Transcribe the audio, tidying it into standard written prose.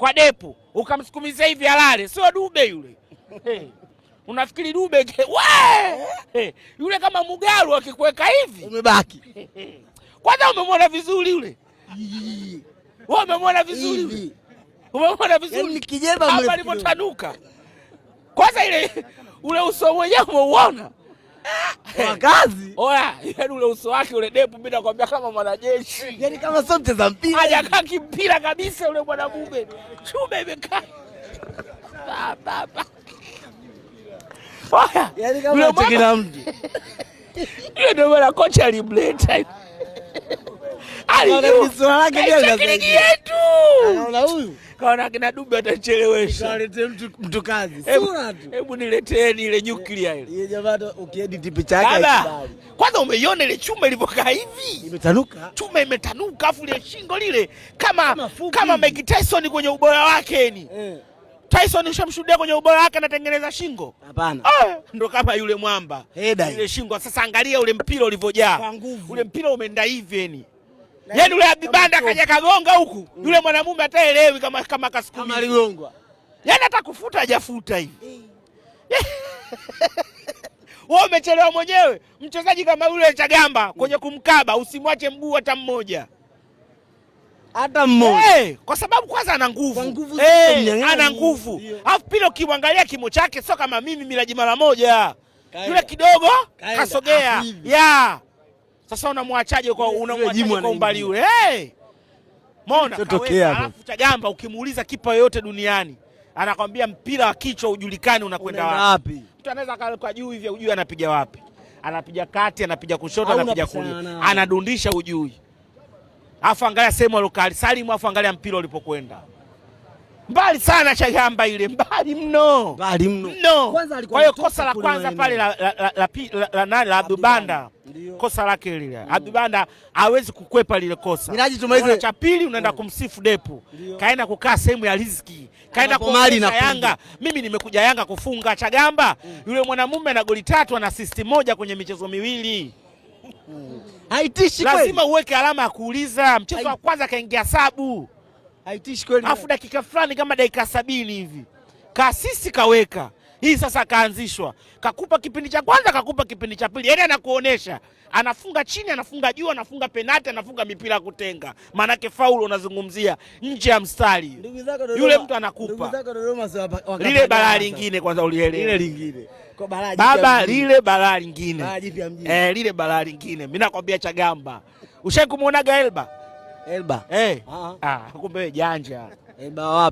Kwa Depu ukamsukumizia hivi alale, sio Dube yule. Hey. Unafikiri Dube we! Hey. Yule kama Mugalu akikuweka hivi umebaki. Kwanza umemwona vizuri yule. Wewe umemwona vizuri yule. Umemwona vizuri. Yaani kijeba hapa mrefu alipotanuka. Kwanza ile ule uso mwenyewe umeuona. Wakazi. Oya, yaani ule uso wake ule Depu mimi nakwambia kama mwanajeshi. Yaani kama sio mcheza mpira. Hajakaa kimpira kabisa yule mwanamume. Chuma imekaa. Ba ba ba. Oya, Yaani kama yule chekina mtu. Yule ndio maana kocha alimleta. Alijua Sura lake ndio ligi yetu. Anaona huyu. Kaona kina Dube atachelewesha. Kalete mtu kazi. Sura tu. Hebu nileteeni ile nuclear ile. Ile jamaa ukiedit picha yake haikubali. Kwanza umeiona ile chuma ilivyokaa hivi? Imetanuka. Chuma imetanuka afu ile shingo lile kama Mike Tyson kwenye ubora wake ni. Tyson ushamshuhudia kwenye ubora wake anatengeneza shingo? Hapana. Ndo kama yule mwamba. Heda ile shingo. Sasa angalia ule mpira ulivyojaa. Kwa nguvu. Ule mpira umeenda hivi yani. Yaani yule Abibanda kaja kagonga huku. Yule mwanamume hataelewi kama kasukumi. Kama aligongwa. Yaani hata kufuta hajafuta hivi. Wewe umechelewa mwenyewe. Mchezaji kama yule Chagamba kwenye kumkaba usimwache mguu hata mmoja. Hata mmoja. Hey, kwa sababu kwanza ana nguvu. Kwa nguvu Hey, zote ana nguvu. Alafu pili ukimwangalia kimo chake sio kama mimi Miraji mara moja. Kaenda. Yule kidogo Kaenda. kasogea. Afu hivi. Ya. Sasa unamwachaje kwa Yule unamwachaje jimu kwa umbali anaingia. yule? Hey! Umeona? Kilichotokea Kaweka. hapo. Alafu Chagamba ukimuuliza kipa yoyote duniani anakwambia mpira wa kichwa hujulikani unakwenda Unaenda wapi. wapi? Mtu anaweza akawa juu hivi hujui anapiga wapi. Anapiga kati, anapiga kushoto, Au anapiga unapishana kulia. nao. Anadundisha hujui. Alafu angalia sehemu aliyokaa Salimu, alafu angalia mpira ulipokwenda. Mbali sana Chagamba ile, mbali mno. Mbali mno. Mno. Kwanza alikuwa Kwa hiyo anatoka kosa la kule kwanza maeneo. pale la Abdubanda. Ndio. Kosa lake lile. Abdubanda hawezi kukwepa lile kosa. Miraji tumalize. Unaona cha pili unaenda kumsifu Depu. Ndio. Kaenda kukaa sehemu ya riziki. Kaenda Ambapo mali kuongeza inakuja. Yanga. Mimi nimekuja Yanga kufunga Chagamba. Yule mwanamume ana goli 3 ana assist 1 kwenye michezo miwili. Haitishi kweli. Lazima uweke alama ya kuuliza. Mchezo wa kwanza kaingia sabu. Haitishi kweli. Alafu dakika fulani kama dakika 70 hivi. Kasisi kaweka. Hii sasa kaanzishwa. Kakupa kipindi cha kwanza, kakupa kipindi cha pili. Yaani anakuonesha. Anafunga chini, anafunga juu, anafunga penalti, anafunga mipira kutenga. Maana yake faulu unazungumzia nje ya mstari. Ndugu zako Dodoma, Yule mtu anakupa. Ndugu zako Dodoma sio wakapanda Lile balaa sasa. lingine kwanza ulielewe. Lile lingine. Kwa balaa jipya Baba, mjini. lile balaa lingine. Balaa jipya mjini. Lile balaa lingine. Mimi nakwambia Chagamba. Ushawahi kumuonaga Elba? Elba. Kumbe janja. Elba wapi?